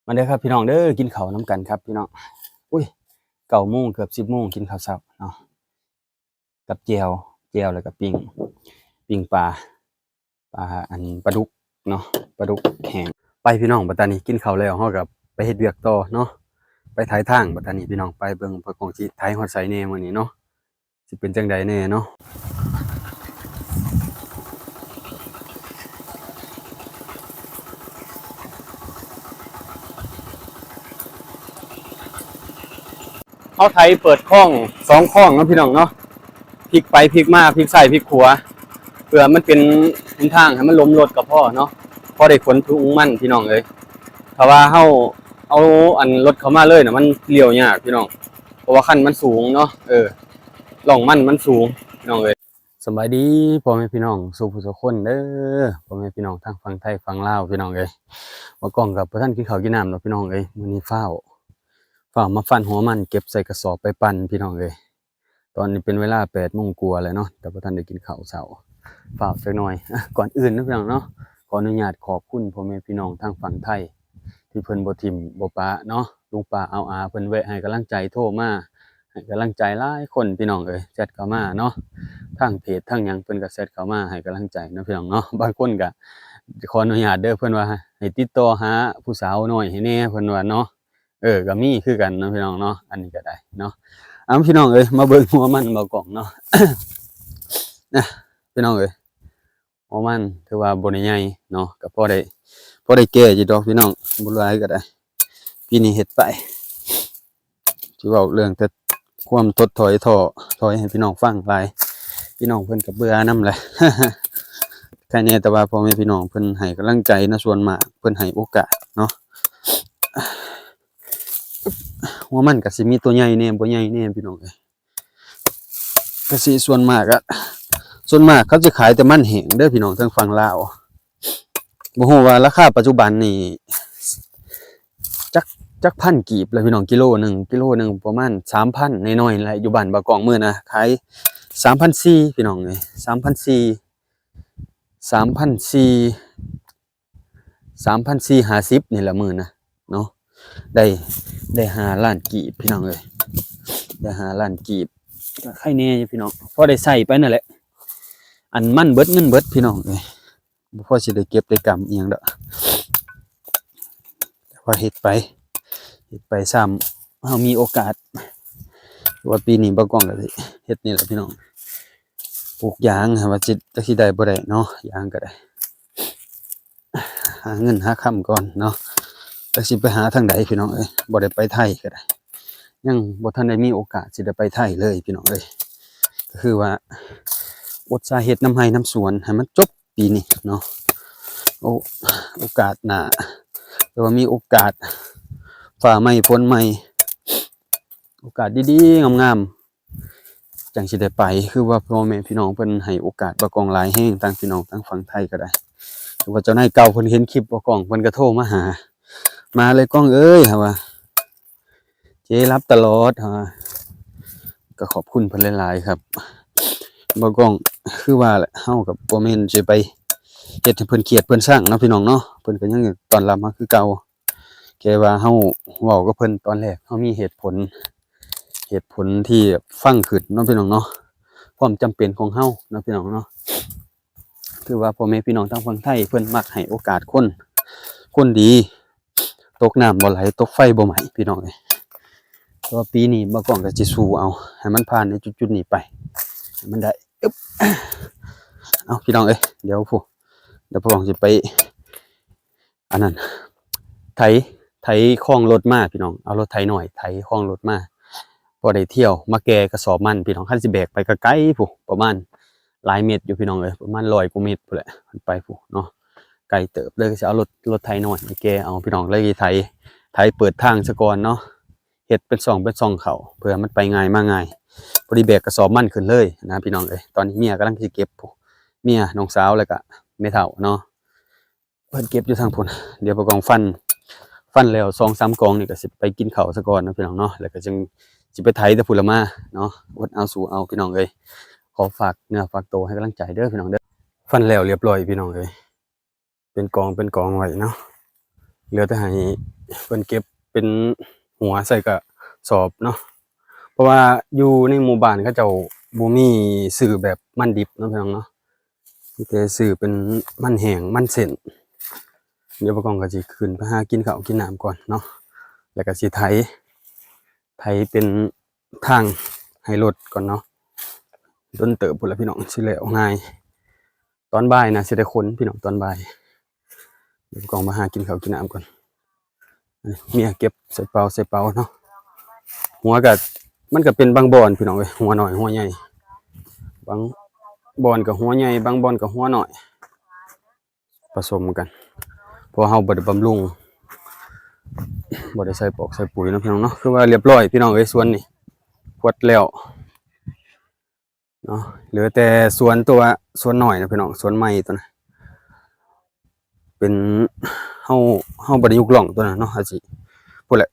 ມາເດີຄັບພີ່ນ້ອງເດີ ກິນເຂົ້ານຳກັນຄັບພີ່ນ້ອງ. ອຸ້ຍ ເກົ້າໂມງ ເກືອບສິບໂມງ ກິນເຂົ້າເຊົ້າເນາະ ກັບແຈ່ວ ແຈ່ວ ແລ້ວກໍປີ້ງ ປີ້ງປາ ປາ ອັນ ປາດຸກເນາະ ປາດຸກແຫ້ງ. ໄປພີ່ນ້ອງ ບັດຕານີ້ກິນເຂົ້າແລ້ວ ເຮົາກໍໄປເຮັດວຽກຕໍ່ເນາະ ໄປໄຖທາງ. ບັດຕານີ້ພີ່ນ້ອງ ໄປເບິ່ງ ເພິ່ນກອງຊິໄຖຮອດໃສແດ່ມື້ນີ້ເນາະ ຊິເປັນຈັ່ງໃດແດ່ເນາະ. ເຮົາໄຖເປີດຄອງສອງຄອງເນາະພີ່ນ້ອງເນາະ ພິກໄປພິກມາ ພິກຊ້າຍພິກຂວາ ເພື່ອມັນເປັນຫົນທາງໃຫ້ມັນລົມລົດກໍພໍເນາະ ພໍໄດ້ຂົນຖົງມັນພີ່ນ້ອງເອີຍ. ຖ້າວ່າເຮົາເອົາອັນລົດເຂົ້າມາເລີຍນະ ມັນລ້ຽວຍາກພີ່ນ້ອງ ເພາະວ່າຄັນມັນສູງເນາະ ເອີ ຮ່ອງມັນມັນສູງພີ່ນ້ອງເອີຍ. ສະບາຍດີພໍ່ແມ່ພີ່ນ້ອງສູ່ຜູ້ສູ່ຄົນເດີ ພໍ່ແມ່ພີ່ນ້ອງທາງຝັ່ງໄທຝັ່ງລາວພີ່ນ້ອງເອີຍ. ບ່າວກ້ອງກໍບໍ່ທັນກິນເຂົ້າກິນນ້ຳດອກພີ່ນ້ອງເອີຍ ມື້ນີ້ຟ້າວ ຟ້າວມາຟັນຫົວມັນ ເກັບໃສ່ກະສອບໄປປັ່ນພີ່ນ້ອງເອີຍ. ຕອນນີ້ເປັນເວລາແປດໂມງກວ່າແລ້ວເນາະ ແຕ່ບໍ່ທັນໄດ້ກິນເຂົ້າເຊົ້າ ຟ້າວຈັກໜ່ອຍ. ອະ ກ່ອນອື່ນເນາະພີ່ນ້ອງເນາະ ຂໍອະນຸຍາດຂອບຄຸນພໍ່ແມ່ພີ່ນ້ອງທາງຝັ່ງໄທ ທີ່ເພິ່ນບໍ່ຖິ້ມບໍ່ປະເນາະ ລຸງປ້າອາວອາເພິ່ນແວະໃຫ້ກຳລັງໃຈ ໂທມາໃຫ້ກຳລັງໃຈຫຼາຍຄົນພີ່ນ້ອງເອີຍ ແຊັດເຂົ້າມາເນາະ ທາງເພຈທາງຫຍັງເພິ່ນກໍແຊັດເຂົ້າມາໃຫ້ກຳລັງໃຈເນາະພີ່ນ້ອງເນາະ. ບາງຄົນກໍຂໍອະນຸຍາດເດີ ເພິ່ນວ່າໃຫ້ຕິດຕໍ່ຫາຜູ້ສາວນ້ອຍໃຫ້ແດ່ ເພິ່ນວ່າເນາະ. ເອີ ກໍມີຄືກັນເນາະພີ່ນ້ອງເນາະ ອັນນີ້ກໍໄດ້ເນາະ. ເອົາ ພີ່ນ້ອງເອີຍ ມາເບິ່ງຫົວມັນບ່າວກ້ອງເນາະ ນະ ພີ່ນ້ອງເອີຍ ຫົວມັນຖືວ່າບໍ່ໄດ້ໃຫຍ່ເນາະ ກໍພໍໄດ້ ພໍໄດ້ແກ່ຢູ່ດອກພີ່ນ້ອງ ບໍ່ຫຼາຍກໍໄດ້ ປີນີ້ເຮັດໄປ. ຊິເວົ້າເລື່ອງແຕ່ຄວາມຖົດຖອຍ ທໍ້ຖອຍໃຫ້ພີ່ນ້ອງຟັງຫຼາຍ ພີ່ນ້ອງເພິ່ນກໍເບື່ອນຳແຫຼະ ໃຄແນ່ ແຕ່ວ່າພໍ່ແມ່ພີ່ນ້ອງເພິ່ນໃຫ້ກຳລັງໃຈເນາະ ສ່ວນມາກເພິ່ນໃຫ້ໂອກາດເນາະ. ຫົວມັນກໍຊິມີຕົວໃຫຍ່ແດ່ ບໍ່ໃຫຍ່ແດ່ພີ່ນ້ອງເອີຍ ກໍຊິສ່ວນມາກອະ ສ່ວນມາກເຂົາຈະຂາຍແຕ່ມັນແຫ້ງເດີພີ່ນ້ອງ ທາງຝັ່ງລາວ. ບໍ່ຮູ້ວ່າລາຄາປັດຈຸບັນນີ້ຈັກ ຈັກພັນກີບແລ້ວພີ່ນ້ອງ ກິໂລໜຶ່ງ ກິໂລໜຶ່ງປະມານສາມພັນໜ້ອຍໆແຫຼະ ຢູ່ບ້ານບ່າວກ້ອງ ມື້ນະຂາຍສາມພັນສີ່ພີ່ນ້ອງເອີຍ ສາມພັນສີ່ ສາມພັນສີ່ ສາມພັນສີ່ຫ້າສິບນີ້ລະມື້ນະເນາະ ໄດ້ ໄດ້ຫ້າລ້ານກີບພີ່ນ້ອງເອີຍ ໄດ້ຫ້າລ້ານກີບ ກໍໄຄແນ່ຢູ່ພີ່ນ້ອງ ພໍໄດ້ໃຊ້ໄປນັ້ນແຫຼະ ອັນມັນເບິດເງິນເບິດພີ່ນ້ອງເອີຍ ບໍ່ພໍຊິໄດ້ເກັບໄດ້ກຳອີ່ຫຍັງດອກ ແຕ່ວ່າເຮັດໄປ ເຮັດໄປ ຊ້ຳເຮົາມີໂອກາດ ວ່າປີນີ້ບ່າວກ້ອງກໍຊິເຮັດນີ້ແຫຼະພີ່ນ້ອງ ປູກຢາງ ວ່າຊິ ຈັກຊິໄດ້ບໍ່ໄດ້ເນາະ ຢາງກໍໄດ້ ຫາເງິນຫາຄຳກ່ອນເນາະ ຈັກຊິໄປຫາທາງໃດພີ່ນ້ອງເອີຍ ບໍ່ໄດ້ໄປໄທກໍໄດ້ ຍັງບໍ່ທັນໄດ້ມີໂອກາດຊິໄດ້ໄປໄທເລີຍພີ່ນ້ອງເອີຍ ກໍຄືວ່າອຸດສາເຮັດນຳໄຮ່ນຳສວນໃຫ້ມັນຈົບປີນີ້ເນາະ ໂອ ໂອກາດໜ້າ ຫຼືວ່າມີໂອກາດຟ້າໃໝ່ຝົນໃໝ່ ໂອກາດດີໆງາມໆ ຈັ່ງຊິໄດ້ໄປ ຄືວ່າພໍ່ແມ່ພີ່ນ້ອງເພິ່ນໃຫ້ໂອກາດບ່າວກ້ອງຫຼາຍແຮງ ທາງພີ່ນ້ອງທາງຝັ່ງໄທກໍໄດ້ ຄືວ່າເຈົ້ານາຍເກົ່າເພິ່ນເຫັນຄລິບບ່າວກ້ອງ ເພິ່ນກໍໂທມາຫາ ມາເລີຍກ້ອງເອີຍ ເຮົາວ່າ ເຈຮັບຕະຫຼອດ ເຮົາວ່າ ກໍຂອບຄຸນເພິ່ນຫຼາຍໆຄັບ ບ່າວກ້ອງ ຄືວ່າແຫຼະ ເຮົາກໍບໍ່ແມ່ນຊິໄປເຮັດໃຫ້ເພິ່ນຄຽດເພິ່ນຊັງເນາະ ພີ່ນ້ອງເນາະ ເພິ່ນກໍຍັງຕ້ອນຮັບເຮົາຄືເກົ່າ ແຄ່ວ່າເຮົາເວົ້າກັບເພິ່ນຕອນແລກ ເຮົາມີເຫດຜົນ ເຫດຜົນທີ່ຟັງຂຶ້ນເນາະ ພີ່ນ້ອງເນາະ ຄວາມຈຳເປັນຂອງເຮົາເນາະ ພີ່ນ້ອງເນາະ ຄືວ່າພໍ່ແມ່ພີ່ນ້ອງທາງຝັ່ງໄທເພິ່ນມັກໃຫ້ໂອກາດຄົນ ຄົນດີ ຕົກນ້ຳບໍ່ໄຫຼ ຕົກໄຟບໍ່ໄໝ້ ພີ່ນ້ອງເອີຍ ແຕ່ວ່າປີນີ້ບ່າວກ້ອງກໍຊິສູ້ເອົາ ໃຫ້ມັນຜ່ານໃນຈຸດໆນີ້ໄປ ໃຫ້ມັນໄດ້ ອຶບ ເອົາ ພີ່ນ້ອງເອີຍ ດຽວພຸ້ນ ດຽວບ່າວກ້ອງຊິໄປ ອັນນັ້ນ ໄຖ ໄຖຄອງລົດມາ ພີ່ນ້ອງ ເອົາລົດໄຖນ້ອຍໄຖຄອງລົດມາ ພໍໄດ້ທ່ຽວ ມາແກ່ກະສອບມັນ ພີ່ນ້ອງ ຄັນຊິແບກໄປກໍໄກພຸ້ນ ປະມານຫຼາຍເມັດຢູ່ ພີ່ນ້ອງເອີຍ ປະມານຮ້ອຍກວ່າເມັດພຸ້ນແຫຼະ ໄປພຸ້ນເນາະ ໄກເຕີບ ເລີຍຊິເອົາລົດ ລົດໄຖນ້ອຍໄປແກ່ເອົາ ພີ່ນ້ອງ ເລີຍໄຖ ໄຖເປີດທາງຊະກ່ອນເນາະ ເຮັດເປັນຊ່ອງເປັນຊ່ອງເຂົ້າ ເພື່ອມັນໄປງ່າຍມາງ່າຍ ພໍດີແບກກະສອບມັນຂຶ້ນເລີຍນະ ພີ່ນ້ອງເອີຍ ຕອນນີ້ເມຍກຳລັງຊິເກັບພຸ້ນ ເມຍ ນ້ອງສາວ ແລ້ວກະແມ່ເຖົ້າເນາະ ເພິ່ນເກັບຢູ່ທາງພຸ້ນ ດຽວບ່າວກ້ອງຟັນ ຟັນແລ້ວສອງສາມກອງນີ້ກໍຊິໄປກິນເຂົ້າຊະກ່ອນເນາະ ພີ່ນ້ອງເນາະ ແລ້ວກໍຈຶ່ງຊິໄປໄຖແຕ່ພຸ້ນລະມາເນາະ ອົດເອົາສູ້ເອົາ ພີ່ນ້ອງເອີຍ ຂໍຝາກເນື້ອຝາກໂຕໃຫ້ກຳລັງໃຈເດີ ພີ່ນ້ອງເດີ ຟັນແລ້ວລຽບລ້ອຍ ພີ່ນ້ອງເອີຍ ເປັນກອງເປັນກອງໄວ້ເນາະ ຫຼືອແຕ່ໃຫ້ເພິ່ນເກັບເປັນຫົວໃສ່ກະສອບເນາະ ເພາະວ່າຢູ່ໃນໝູ່ບ້ານເຂົາເຈົ້າບໍ່ມີຊື້ແບບມັນດິບເນາະ ພີ່ນ້ອງເນາະ ມີແຕ່ຊື້ເປັນມັນແຫ້ງ ມັນເສັ້ນ. ດຽວບ່າວກ້ອງກໍຊິຂຶ້ນໄປຫາກິນເຂົ້າກິນນ້ຳກ່ອນເນາະ ແລ້ວກໍຊິໄຖ ໄຖເປັນທາງໃຫ້ລົດກ່ອນເນາະ ດົນເຕີບພຸ້ນລະພີ່ນ້ອງ ຊິແລ້ວງ່າຍ. ຕອນບ່າຍໜ້າຊິໄດ້ຂົນພີ່ນ້ອງ ຕອນບ່າຍ. ດຽວບ່າວກ້ອງມາຫາກິນເຂົ້າກິນນ້ຳກ່ອນ. ເມຍເກັບໃສ່ເປົາໃສ່ເປົາເນາະ. ຫົວກະ ມັນກະເປັນບາງບ່ອນພີ່ນ້ອງເອີຍ ຫົວນ້ອຍຫົວໃຫຍ່ ບາງບ່ອນກະຫົວໃຫຍ່ ບາງບ່ອນກະຫົວນ້ອຍ ປະສົມກັນ ເພາະເຮົາບໍ່ໄດ້ບຳລຸງ ບໍ່ໄດ້ໃສ່ປອກໃສ່ປຸ໋ຍເນາະພີ່ນ້ອງເນາະ. ຄືວ່າລຽບລ້ອຍພີ່ນ້ອງເອີຍ ສວນນີ້ກວດແລ້ວ ເນາະ ເຫຼືອແຕ່ສວນຕົວ ສວນນ້ອຍນະພີ່ນ້ອງ ສວນໃໝ່ຕົວນະ ເປັນ ເຮົາ ເຮົາບໍ່ໄດ້ຍົກລ່ອງຕົວນັ້ນເນາະ ອາດຊິພຸ້ນແຫຼະ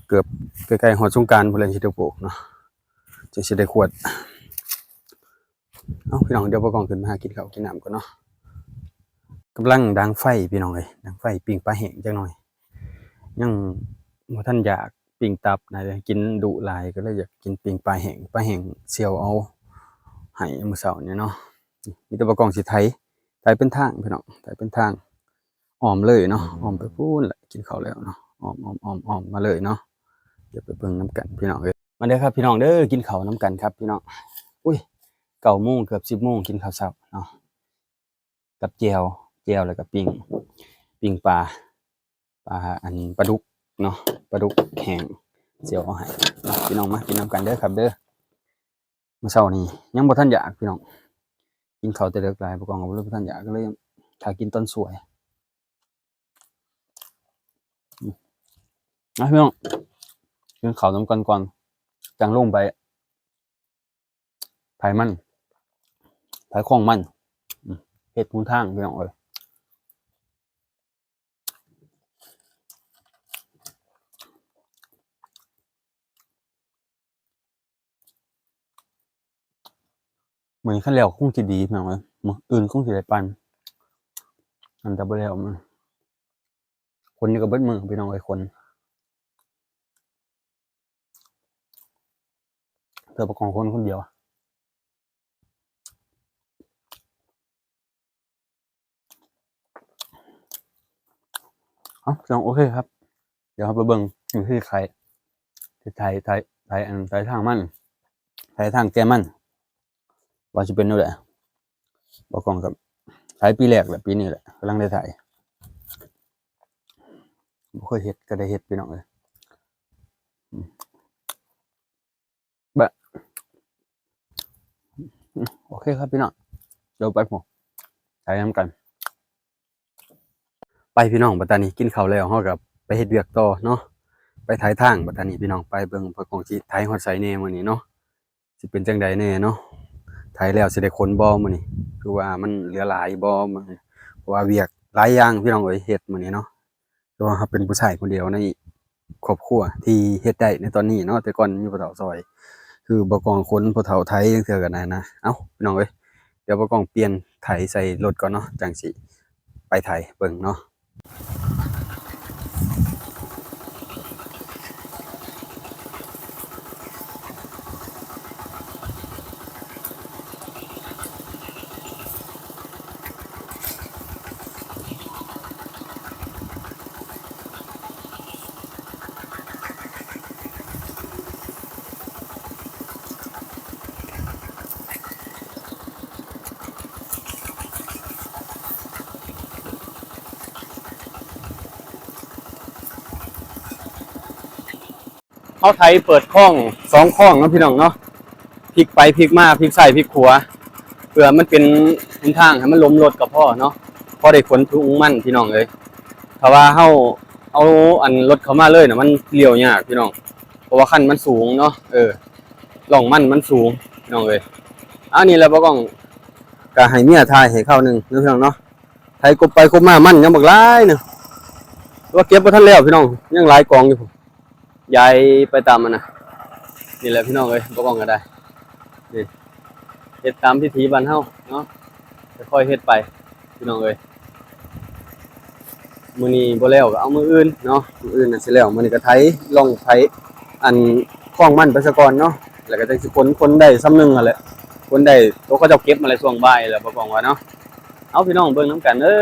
ເກືອບໃກ້ໆຮອດສົງການພຸ້ນແຫຼະ ຊິໄດ້ໂປກເນາະ ຈັ່ງຊິໄດ້ຂວດ. ເອົາພີ່ນ້ອງ ດຽວບ່າວກ້ອງຂຶ້ນມາຫາກິນເຂົ້າກິນນ້ຳກ່ອນເນາະ. ກຳລັງດັງໄຟພີ່ນ້ອງເອີຍ ດັງໄຟປີ້ງປາແຫ້ງຈັກໜ່ອຍ ຍັງບໍ່ທັນຢາກປີ້ງຕັບນະ ກິນດຸຫຼາຍ ກໍເລີຍຢາກກິນປີ້ງປາແຫ້ງ ປາແຫ້ງສ່ຽວເອົາໃຫ້ມື້ເຊົ້ານີ້ເນາະ. ມີແຕ່ບ່າວກ້ອງຊິໄຖ ໄຖເປັນທາງພີ່ນ້ອງ ໄຖເປັນທາງອ້ອມເລີຍເນາະ ອ້ອມໄປພຸ້ນແຫຼະ ກິນເຂົ້າແລ້ວເນາະ ອ້ອມໆໆໆມາເລີຍເນາະ. ດຽວໄປເບິ່ງນຳກັນພີ່ນ້ອງເອີຍ ມາເດີຄັບພີ່ນ້ອງເດີ ກິນເຂົ້ານຳກັນຄັບພີ່ນ້ອງ. ອຸ້ຍ ເກົ້າໂມງ ເກືອບສິບໂມງ ກິນເຂົ້າເຊົ້າເນາະ ກັບແຈ່ວ ແຈ່ວແລ້ວກໍປີ້ງ ປີ້ງປາ ປາ ອັນ ປາດຸກເນາະ ປາດຸກແຫ້ງ ຊິເອົາໃຫ້ພີ່ນ້ອງ ມາກິນນຳກັນເດີຄັບເດີ. ມື້ເຊົ້ານີ້ຍັງບໍ່ທັນຢາກພີ່ນ້ອງ ກິນເຂົ້າແຕ່ເດິກຫຼາຍ ບ່າວກ້ອງກໍບໍ່ທັນຢາກ ກໍເລີຍຖ້າກິນຕອນສວຍ. ອືມ ມາພີ່ນ້ອງ ກິນເຂົ້ານຳກັນກ່ອນ ຈັ່ງລົງໄປ ໄຖມັນ ໄຖຂອງມັນ ອືມ ເຮັດຫົນທາງພີ່ນ້ອງເອີຍ. ມື້ນີ້ຄັນແລ້ວຄົງຊິດີພີ່ນ້ອງເອີຍ ມື້ອື່ນຄົງຊິໄດ້ປັ່ນ ອັນແຕ່ບໍ່ແລ້ວ ຄົນຢູ່ກັບເບິດມື້ພີ່ນ້ອງເອີຍ ຄົນ ເທື່ອປະກອງຄົນຄົນດຽວ. ເອົາ ພີ່ນ້ອງ ໂອເຄຄັບ ດຽວເຮົາໄປເບິ່ງວິທີໄຖ ໄຖ ໄຖ ໄຖ ອັນ ໄຖທາງມັນ ໄຖທາງແກ່ມັນ ວ່າຊິເປັນແນວໃດ. ບ່າວກ້ອງກໍໄຖປີແລກແຫຼະ ປີນີ້ແຫຼະ ກຳລັງໄດ້ໄຖ ບໍ່ເຄີຍເຮັດກໍໄດ້ເຮັດພີ່ນ້ອງເອີຍ. ບະ ໂອເຄຄັບພີ່ນ້ອງ ດຽວໄປພຸ້ນ ໄປນຳກັນ ໄປພີ່ນ້ອງ. ບັດຕານີ້ກິນເຂົ້າແລ້ວ ເຮົາກໍໄປເຮັດວຽກຕໍ່ເນາະ ໄປໄຖທາງ. ບັດຕານີ້ພີ່ນ້ອງ ໄປເບິ່ງວ່າຂອງຊິໄຖຮອດໃສແດ່ມື້ນີ້ເນາະ ຊິເປັນຈັ່ງໃດແດ່ເນາະ ໄຖແລ້ວຊິໄດ້ຂົນບໍ່ມື້ນີ້ ຄືວ່າມັນເຫຼືອຫຼາຍບໍ່ມື້ນີ້ ເພາະວ່າວຽກຫຼາຍຢ່າງພີ່ນ້ອງເອີຍ ເຮັດມື້ນີ້ເນາະ. ແຕ່ວ່າເຮົາເປັນຜູ້ຊາຍຄົນດຽວໃນຄອບຄົວທີ່ເຮັດໄດ້ໃນຕອນນີ້ເນາະ ແຕ່ກ່ອນມີພໍ່ເຖົ້າຊ່ອຍ ຄືບໍ່ກອງຄົນ ພໍ່ເຖົ້າໄຖ ຈັ່ງເທື່ອກໍໄດ້ນະ. ເອົ້າ ພີ່ນ້ອງເອີຍ ດຽວບໍ່ກອງປ່ຽນໄຖໃສ່ລົດກ່ອນເນາະ ຈັ່ງຊິໄປໄຖເບິ່ງເນາະ. ເຮົາໄຖເປີດຄອງສອງຄອງເນາະ ພີ່ນ້ອງເນາະ ພິກໄປພິກມາ ພິກຊ້າຍພິກຂວາ ເພື່ອມັນເປັນຫົນທາງໃຫ້ມັນລົມລົດກໍພໍເນາະ ພໍໄດ້ຂົນຖົງມັນ ພີ່ນ້ອງເອີຍ. ຖ້າວ່າເຮົາເອົາອັນລົດເຂົ້າມາເລີຍນະ ມັນລ້ຽວຍາກພີ່ນ້ອງ ເພາະວ່າຄັນມັນສູງເນາະ ເອີ ລ່ອງມັນມັນສູງພີ່ນ້ອງເອີຍ. ອັນນີ້ແຫຼະ ບໍ່ກ້ອງກະໃຫ້ເມຍຖ່າຍໃຫ້ຄາວໜຶ່ງເນາະ ພີ່ນ້ອງເນາະ. ໄຖກົບໄປກົບມາ ມັນຍັງບັກຫຼາຍໜຶ່ງ ວ່າເກັບບໍ່ທັນແລ້ວພີ່ນ້ອງ ຍັງຫຼາຍກອງຢູ່ພຸ້ນ ຢາຍໄປຕາມມັນນະ. ນີ້ແຫຼະພີ່ນ້ອງເອີຍ ບໍ່ກ້ອງກໍໄດ້ ນີ້ ເຮັດຕາມວິຖີບ້ານເຮົາເນາະ ຄ່ອຍໆເຮັດໄປພີ່ນ້ອງເອີຍ. ມື້ນີ້ບໍ່ແລ້ວກໍເອົາມື້ອື່ນເນາະ ມື້ອື່ນນະຊິແລ້ວ. ມື້ນີ້ກໍໄຖ ລອງໄຖອັນຂອງມັນໄປສາກ່ອນເນາະ ແລ້ວກໍຈັ່ງຊິຂົນ ຂົນໄດ້ສ່ຳໜຶ່ງຫັ້ນແຫຼະ ຂົນໄດ້ໂຕເຂົາເຈົ້າເກັບມາແລ້ວຊ່ວງບ່າຍແລ້ວ ບໍ່ກອງວ່າເນາະ. ເອົາ ພີ່ນ້ອງເບິ່ງນຳກັນເດີ.